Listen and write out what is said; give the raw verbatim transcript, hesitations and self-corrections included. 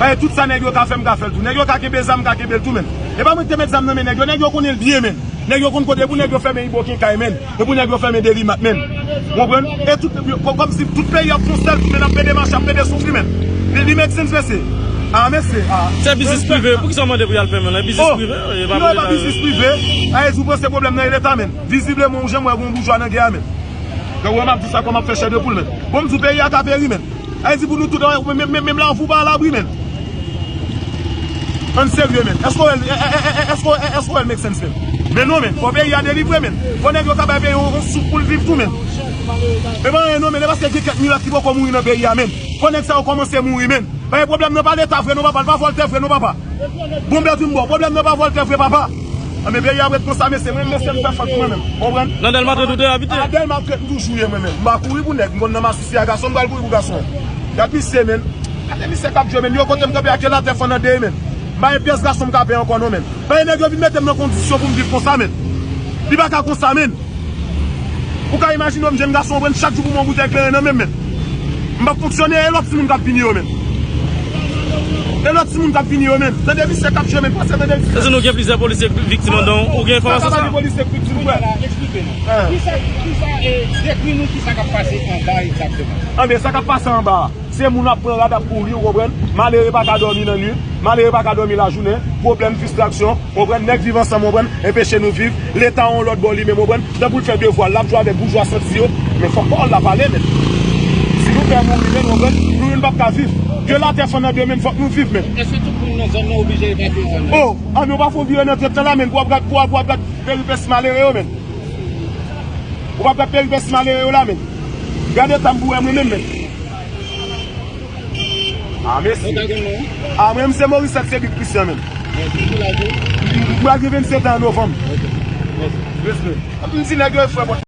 Paske tout sa nèg yo ka fè, m ka fè l tou. Nèg yo ka kenbe zam, m ka kenbe l tou, menn. E pa mwen ki te met zam nan men nèg yo. Nèg yo konnen l byen, menn. Nèg yo konn kote pou nèg yo fèmen Ibo Kenkay, menn. E pou nèg yo fèmen Delimat, menn. Ou konprann? E tout, yo, kò-, kòmsi tout peyi ap fè yon sèl tou, menn, ap pede mache, ap pede soufri, menn. Li, li make sense, mesye. Ah, mesye, ah. Se biznis prive. Poukisa w mande pou y al fèmen l? Biznis prive, e pa prive. Non, e pa biznis prive. Sa vle di ou panse pwoblèm nan e Leta, menn. Vizibleman, ou janm wè gon boujwa nan gè a, menn. Donk, wè, m ap di sa kòm ap fè chè de poul, menn. Bon, m di w peyi a ka peri, menn. Sa vle di pou nou tout, menm, menm, menm lafou pa alabri, menn. Ann serye, menn. Èske w wè l, è, è, èske w, è, èske w wè l make sense, menn? Men non, menn. Fò peyi a delivre, menn. Fò nèg yo ka bay peyi a yon, yon souf pou l viv tou, menn. E pa anyen non, menn. E paske gen kèk milat ki poko mouri nan peyi a, menn. Fò nèg sa yo kòmanse mouri, menn. Paske pwoblèm nan pa Leta vre non, papa. L pa vòltè vre non, papa. Bon, Bètrim, bon, pwoblèm nan pa vòltè vre, papa. Anben, peyi a ap ret konsa, mesye. Mwen, mesye, m fè fòt mwen menm. Konprann? Nan Dèlma trant ou te abite? A Dèlma trant m toujou ye, mwen menm. M pa kouri pou nèg. M konn nan masisi a gason, m pral kouri pou gason. Gad misye, menn. Gade misye k ap jwe, menn. Yo kote m kanpe ak latè fann an de, menn. M pa gen pyès gason m ka peye ankò, non, menn. Paske nèg yo vin mete m nan kondisyon pou m viv konsa, menn. Li pa ka konsa, menn. Ou ka imajine w, m jèn gason, konprann, chak jou pou m yon boutèy kleren nan men m, menn. M p ap fonksyone, e lòt timoun k ap vini yo, menn. E lòt timoun k ap vini yo, menn. Tande misye k ap jwe, menn, pase, tande misye. Èske nou gen plizyè polisye k viktim anndan, ou gen enfòmasyon sa? Polisye k viktim, frè. Eksplike nou. Kisa, kisa, e, dekri nou kisa k ap pase anba egzakteman. Anben, sa k ap pase anba a. Se moun ap pran rad ap kouri, ou konprann? Malere pa ka dòmi nan nuit, malere pa ka dòmi lajounen, pwoblèm, fristraksyon, ou konprann? Nèg Viv Ansanm, ou konprann? Enpeche nou viv, Leta yon lòt bò li menm, ou konprann? Tanpri l fè devwa l, l ap jwe avèk boujwa santi yo, men fòk pawòl la pale, menn. Si nou pè mouri, menn, ou konprann? Nou youn p ap ka viv. Ke latè fann an de, menn, fòk nou viv, menn. Èske tout moun nan zòn nan oblije evakye zòn nan? Oh, ann nou pa fè w vire nan tèt la, menn, pou w ap gad, pou w ap, pou w ap gad peripesi malere yo, menn. Ou p ap gad peripesi malere yo la, menn. Gade eta m pou wè mwen menm, menn. Ah, mesye. Ah, mwen, m se Morisèt, se Big Christian, menn. M pral gen vennsenk an an novanm. Respè. M di nèg yo e frè bòt.